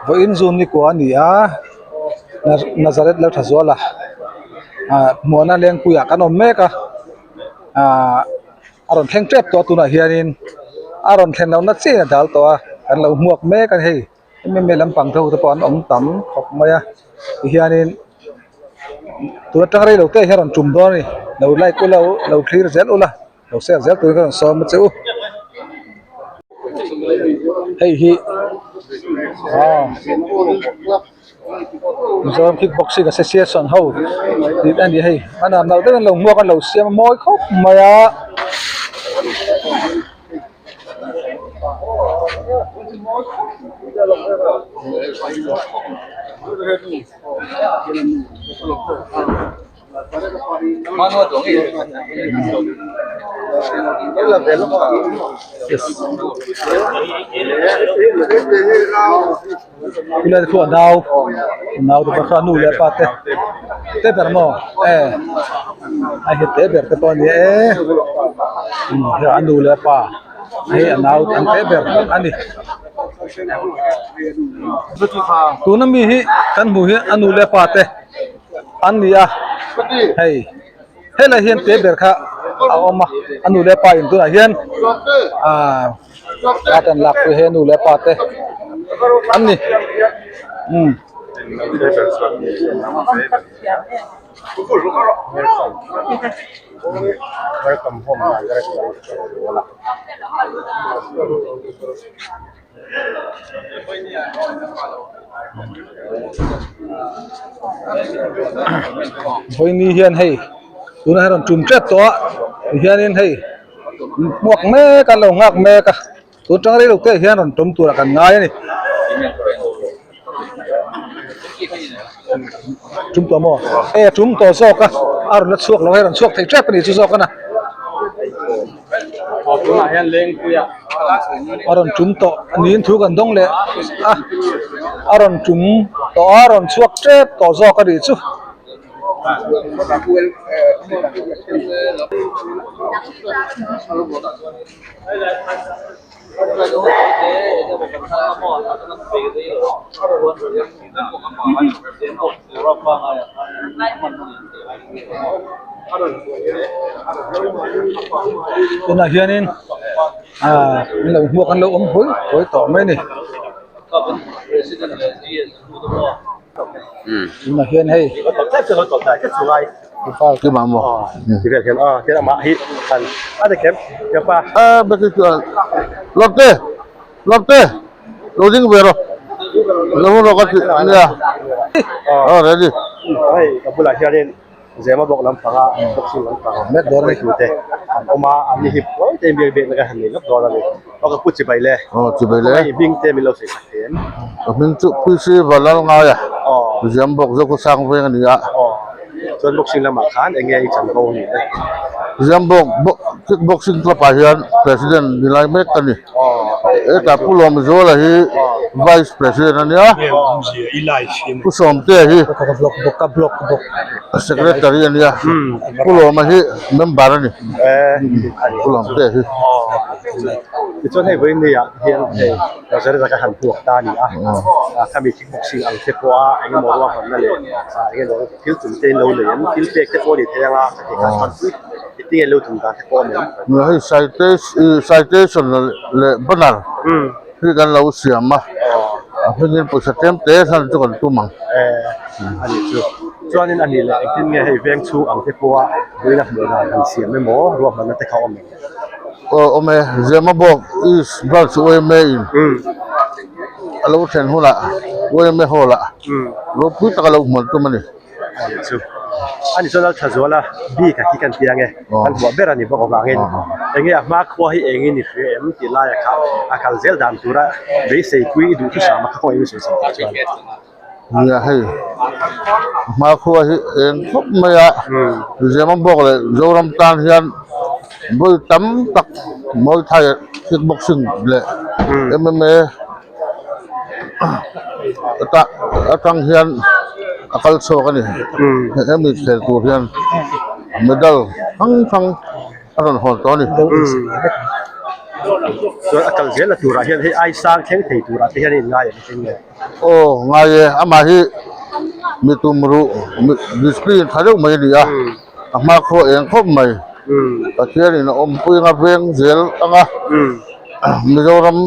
Vawiin zun ni kua a ni a Nazareth lo tha zual a ah hmuahna lengpuiah kan awm mek a ah a rawn thleng tep tawh a tunah hianin a rawn thlen lohna chiah in a dal tawh a kan lo hmuak mek a ni hei. Mma lampang te ho te pawh an awm tam khawp mai a tihianin tun atang rei lo te hian a rawn tum dawn a ni lo like ula lo thlir zel ula lo share zel turin ka rawn sawm a che u hei hi aw Mizoram kick boxing association ho tih a ni hei a nuam lo deuhin lo hmuak a lo siam a mawi khawp mai a. Khulai khu a nau nau te pawh kha nu leh pa te te ber maw e a hi te ber te pawh a ni e a nu leh pa hei a nau an te ber a ni tuna mi hi kan hmuh hi a nu leh pa te an ni a hei helai hian te ber kha a awm a a nu leh pa in tunah hian ah. A tan lak pui he nu leh pa te an ni umm. Vawiini hian hei tunah hian rawn tum tep tawh a tihianin hei. Hmuak mek a lo nghak mek a tun tang rei lo te hian rawn tum turah kan ngai a ni tum tawh maw e a tum tawh zawk a a rawn la chhuak lo a rawn chhuak thei tep a ni chu zawk a na a rawn tum tawh niin thu kan dawng leh a a rawn tum tawh a rawn chhuak tep tawh zawk a nih chu. Tunah hianin ah an lo hmuak an lo awm hawi hawi tawh mai a ni. Tunah hian hei Zema bawk lampanga boxing lampang Met dawn a ni. hruaitute an awm a, an ni hi buai te biak biakna ka han nei lawk dawn a ni. Aw ka pu chibai le. Aw chibai le. Kawngaihi hming te min lo sawi sak em? Ka hming chu PC Valalngaia Aw. Ziam bawk Zokhua Sang veng a ni a. Aw. Chuan boxing lamah khan eng nge i chanvo ni le? Ziam bawk kick boxing club ah hian president ni lai mek ka ni. Hetah Pu Lawmzuala hi Vice President a nia, Pu Sawmtea hi Secretary a nia, Pu Lawma hi Member a ni, Pu Lawmtea hi. Tichuan hei vawiin ni ah hian hei Nazareth ah ka han puak ta a ni a, khami kickboxing ang te pawh a engemaw ruahmanna leh engemaw thil tum te in lo nei em, thil pek te pawh a ni thei anga ka ti kha chuan pui. Engtin lo tum dan te pawh a awm em? Hei citation leh banner hi kan lo siam a, a hmingin pawisa tlem te hlan chu kan tum ang. A nih chu. Chuanin a nih leh engtin nge hei veng chhung ang te pawha buaina hmuh dan han siam emaw ruahmanna te kha a awm em? Aw awm e, Zemabawk East Branch yma in a lo thlen hunah yma hall ah ropui taka lo hmuan tum a ni. A nih chu. Ani chuan Lalthazuala bik a hi kan ti ange, kan hmuah ber a ni bawk avangin enge a hma khua hi engin i hria em tih laia kha a kal zel dan tura beisei pui i duh thusam a kha kawngin i sawi sak tih chuan. Nia hei a hma khua hi eng khawp mai a, Zemabawk leh Zoram tan hian vawi tam tak Muay Thai kick boxing leh MMA atang hian a kal chhuak a ni hemi khel tur hian medal hrang hrang a rawn hawn tawh a ni. Chuan a kal zel na turah hian hei ai sang thleng thei turah te hian a inngai em hring nge? Aw ngai e amah hi mi tum ruh discipline tha deuh mai a ni a a hmakhua eng khawp mai Pathianin a awmpui anga veng zel anga Mizoram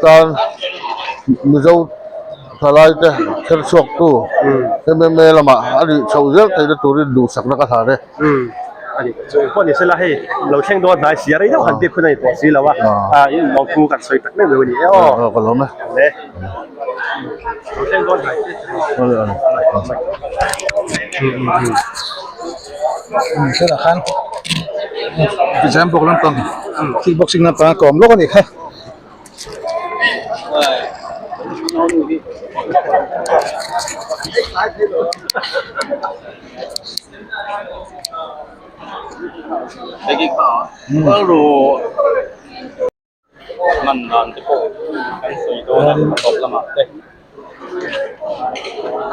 Tan Mizo thalai te kher chhuak tu MMA lamah a nih chhoh zel theihna turin duhsakna ka hlan e. A ni chu engpawh ni sela hei lo thleng dawn hnai sia rei deuh han biak hun a ni tawh si lo a, in lawmthu kan sawi tak meuh meuh a ni e aw. Aw ka lawm e. Le lo thleng dawn hnai si. Tunah khan Zambawk lampang kick boxing lampang a kawm lawk a nih kha.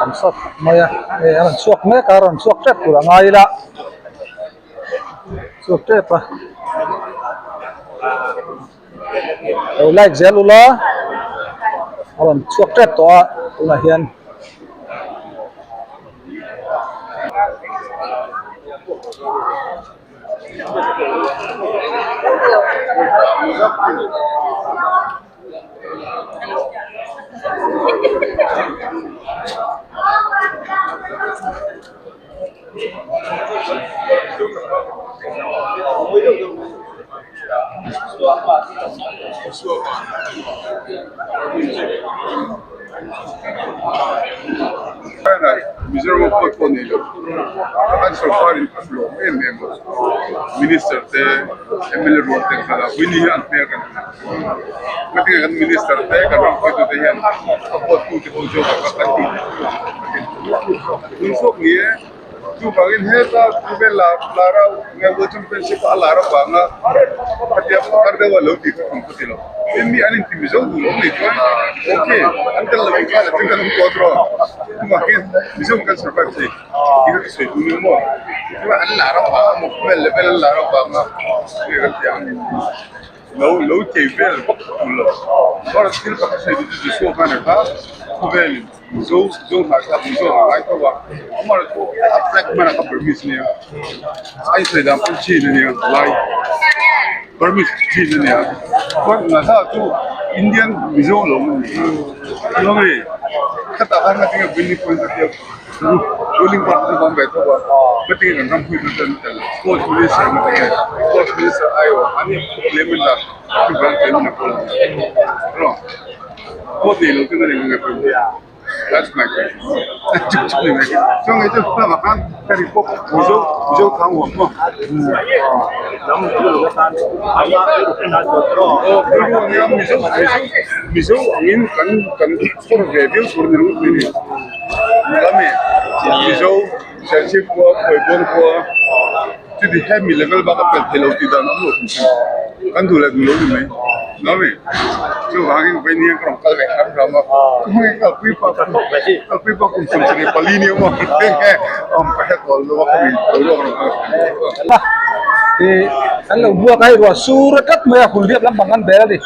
An sawt mai a hei a rawn chhuak mek a a rawn chhuak tep tur a ngai ila chhuak tep a. Lo like zel ula a rawn chhuak tep tawh a tunah hian. Mizoram pawh pawh nei lo an sorkar in a hlawm em em a minister te mla rual te kha Winnie hi an hmel kan hmu ngatinge kan minister te kan ram hruaitute hian a vote tute ho zawk ah kan tih tun zawk ni e chuvangin heta khawvel lar lar a world championship a lar avanga khatia phakar deuh a lo tih kha tum ka ti lo tin mi an inti mizo duh lo nei chuan ok an tel lo khan a tin kan awm tawh tawh chuvangin mizo kan survive thei tih kha ka sawi duh ni maw chuan an lar avanga maw khawvel level an lar avanga nge kan ti ang. Lo lo chei vel vak tur lo. Chuan thil pakhat sawi duh chu Joshua khan a kha khawvelin Mizo Mizo hnahthlak Mizo a ngai tho a, amaherawhchu a black man a kha Burmese ania, a insawi dan pawh Chin ania lai Burmese Chin ania, chuan Naza chu Indian Mizo lo a ni. Chuan khatah khan ngatinge Winnie Point a tia. Ruling party chu vang ve tho a, heti kan ram hui chu an tel Sports Minister na te Sports Minister aiawh an ni claim in la chu vang claim in a kawl a Vote nei lo chu na nei nge That's my question chu chu ni mai chuan nge chu hna khan ka ri pawp Mizo Mizo thang huam maw Mizo Mizo angin kan kan chhawr ve viau tur ni ringawt mai ni. Lami Mizo Serchhip khua Khawibuang khua chuti hemi level bak a pel thei lo tih dan a awm lo hrim hrim kan duh leh duh lo ni mai Lami chuvangin vawiin hian ka rawn kal ve hram hram a khawnge kalpui pa kalpui pa kum 74 ni awm a awm ka hre tawh lo a ka mi boruak a rawn kal a ih an lo buak a hei ruah sur a tlat mai a hulriak lampang an bel a ni.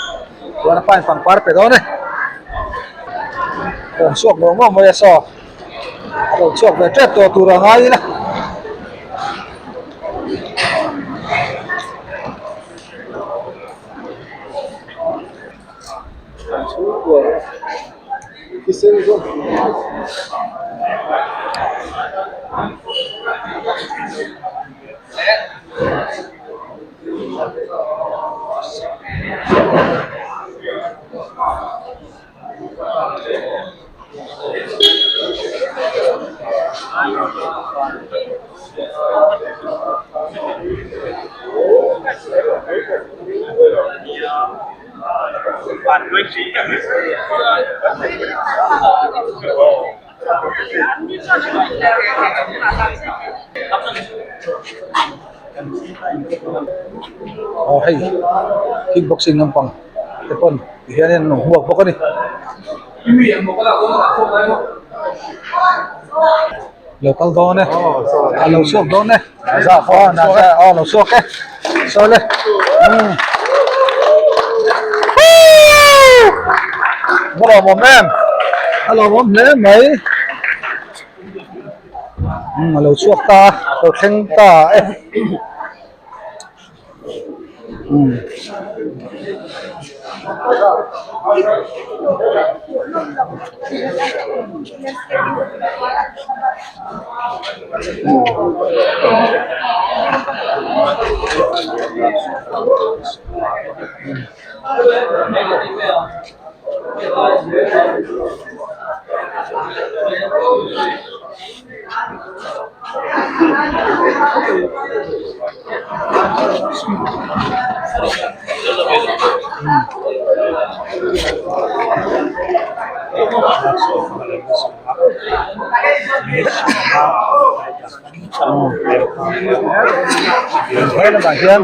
Chuan a pain pangpar pe dawn e. Rawn chhuak ngawh ngawh mai a saw. A rawn chhuak ve tep tawh tur a ngai ila. Aw hei kick boxing lampang te pawn ti hian in an rawn hmuak bawk a ni. Lo kal dawn e a lo chhuak dawn e aw lo chhuak e saw le umm a lawmawm em a lawmawm hle mai umm a lo chhuak ta a lo thleng ta e umm. He lamah hian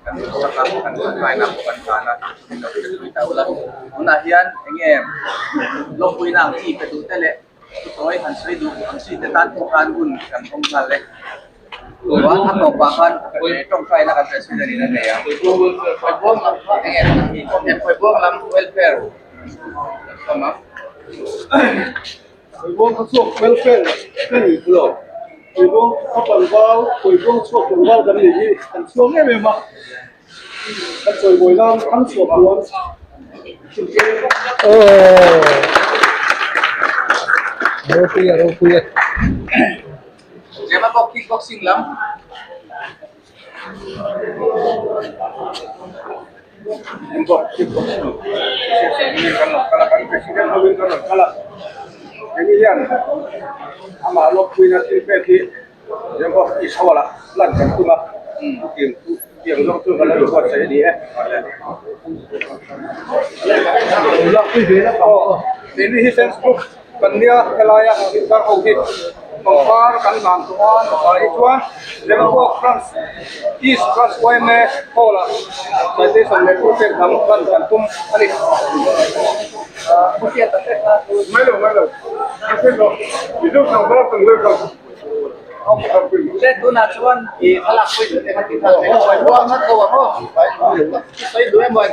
Kan duhsak a, kan tawngtaina pawh kan tan a, min lo hretpui ta ula. Tunah hian eng nge lawmpuina ang chi pe duh te leh thusawi han sawi duh ang chi te tan pawh khan hun kan hawng nghal e. Chuan a tawpah khan tawngtaina kan president in a nei a. Khawibuang lam kha eng nge Khawibuang lam welfare awm a. Khawibuang kha chhuak welfare ka ni lo. Khawibuang kha tlangval, Khawibuang chhuak tlangval kan nih hi kan chhuak em em a. Kan chawimawi nan thang chhuak duan. Aww ropui a ropui e. Zema bawk kick boxing lam. Pangpar kan hlan tawh a tah hi chuan Lempuak France East France yma Hall ah citation leh thupek dang hlan kan tum a ni. Mai lo mai lo Mizo tlangval kan welcome. Che tunah chuan i thlalak pawhin te kha ti thal thei a, buang nghat lo ang aw. Sawi duh emaw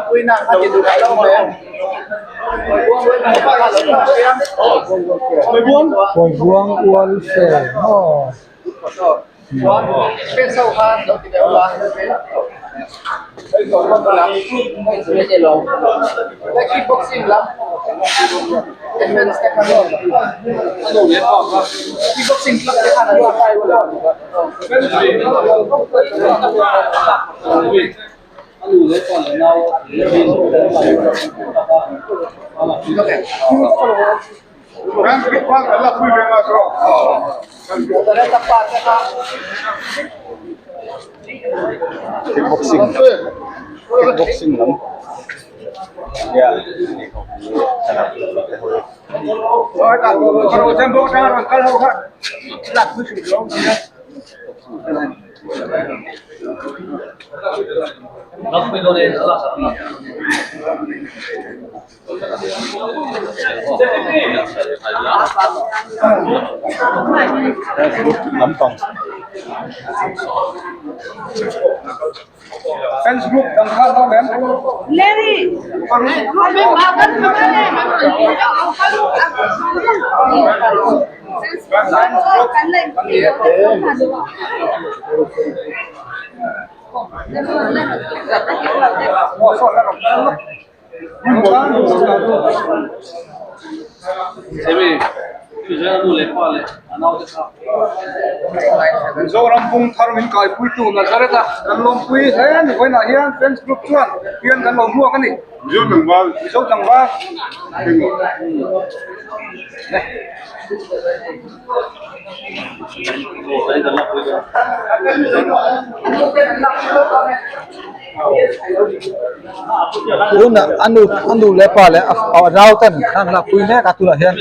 puina a ti duh lo mai ang. Kawibuang welfare maw. Kickboxing kickboxing lam nia Mizoram bung thar min kaipuitu Nazareth-a kan lawmpui hle a ni. Vawiinah hian fans group chuan pian kan lo hmuak a ni. Mizo tlangval. Mizo tlangval. Tunah a nu a nu leh pa leh a nau ten an lakpui mek a tunah hian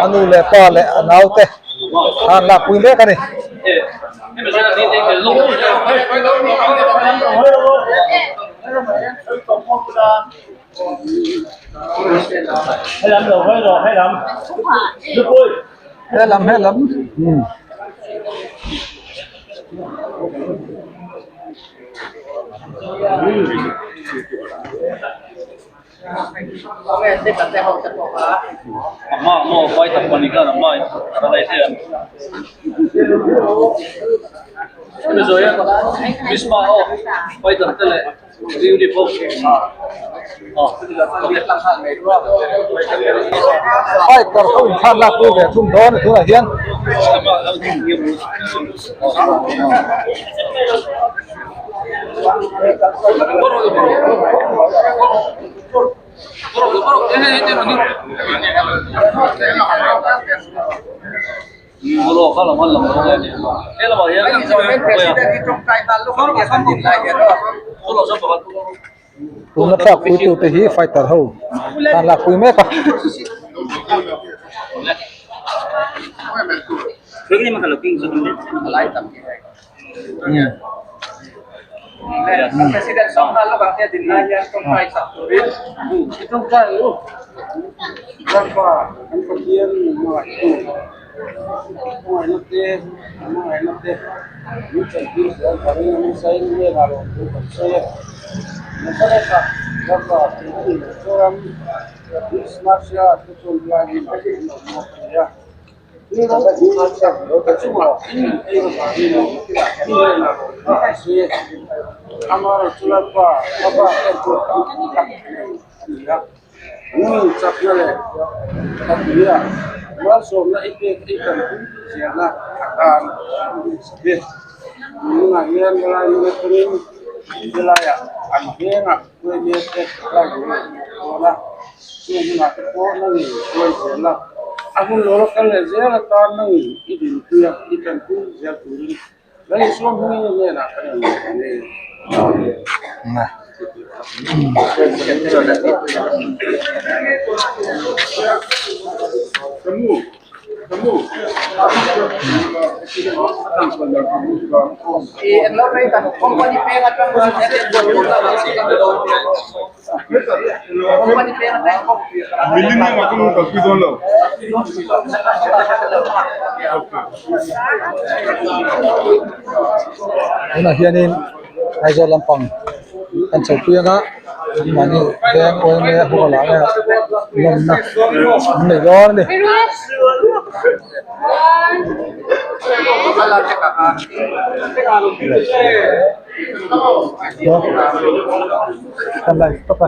a nu leh pa leh a nau te an lakpui mek a ni. Helam helam umm. Fighter ho inthlan lak pui ve thung dawn a tunah hian. Tuna tlak pui tute hi fighter ho an lak pui mek a. Millennium ah ka hmu kalpui dawn lo. Tunah hianin Aizawl lampang kan chhopui anga mahni veng awm e hall ah nge lawmna an nei dawn a ni. Kan la stop a.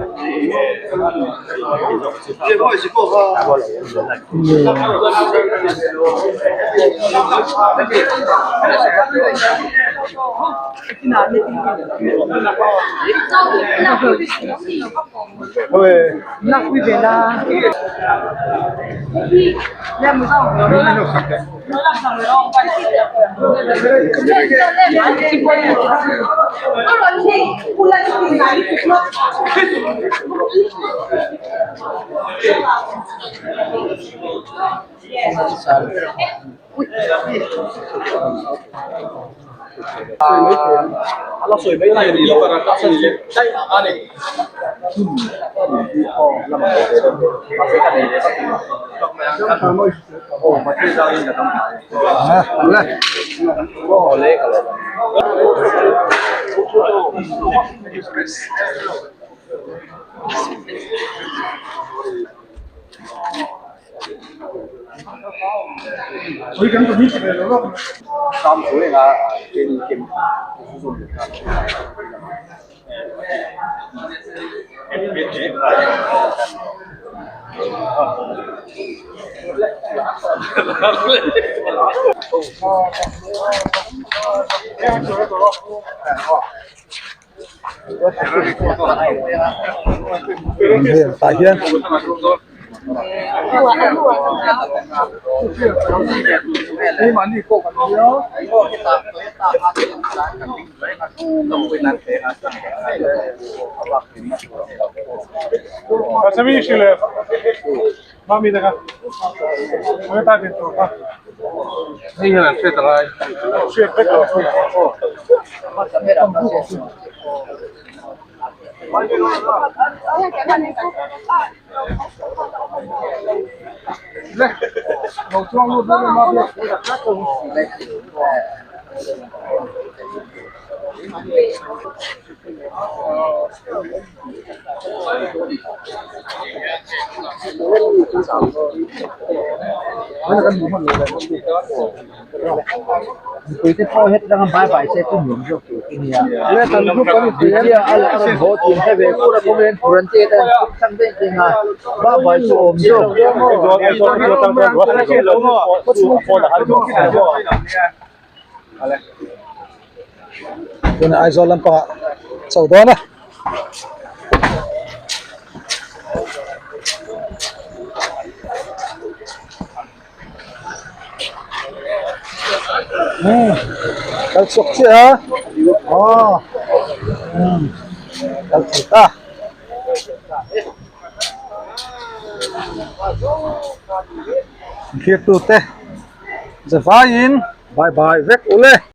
Tah hian Tuna Aizawl lampangah chho dawn a. Umm kal chhuak chiah a aw umm kal thei ta. Thlir tute zavaiin bye bye vek ule.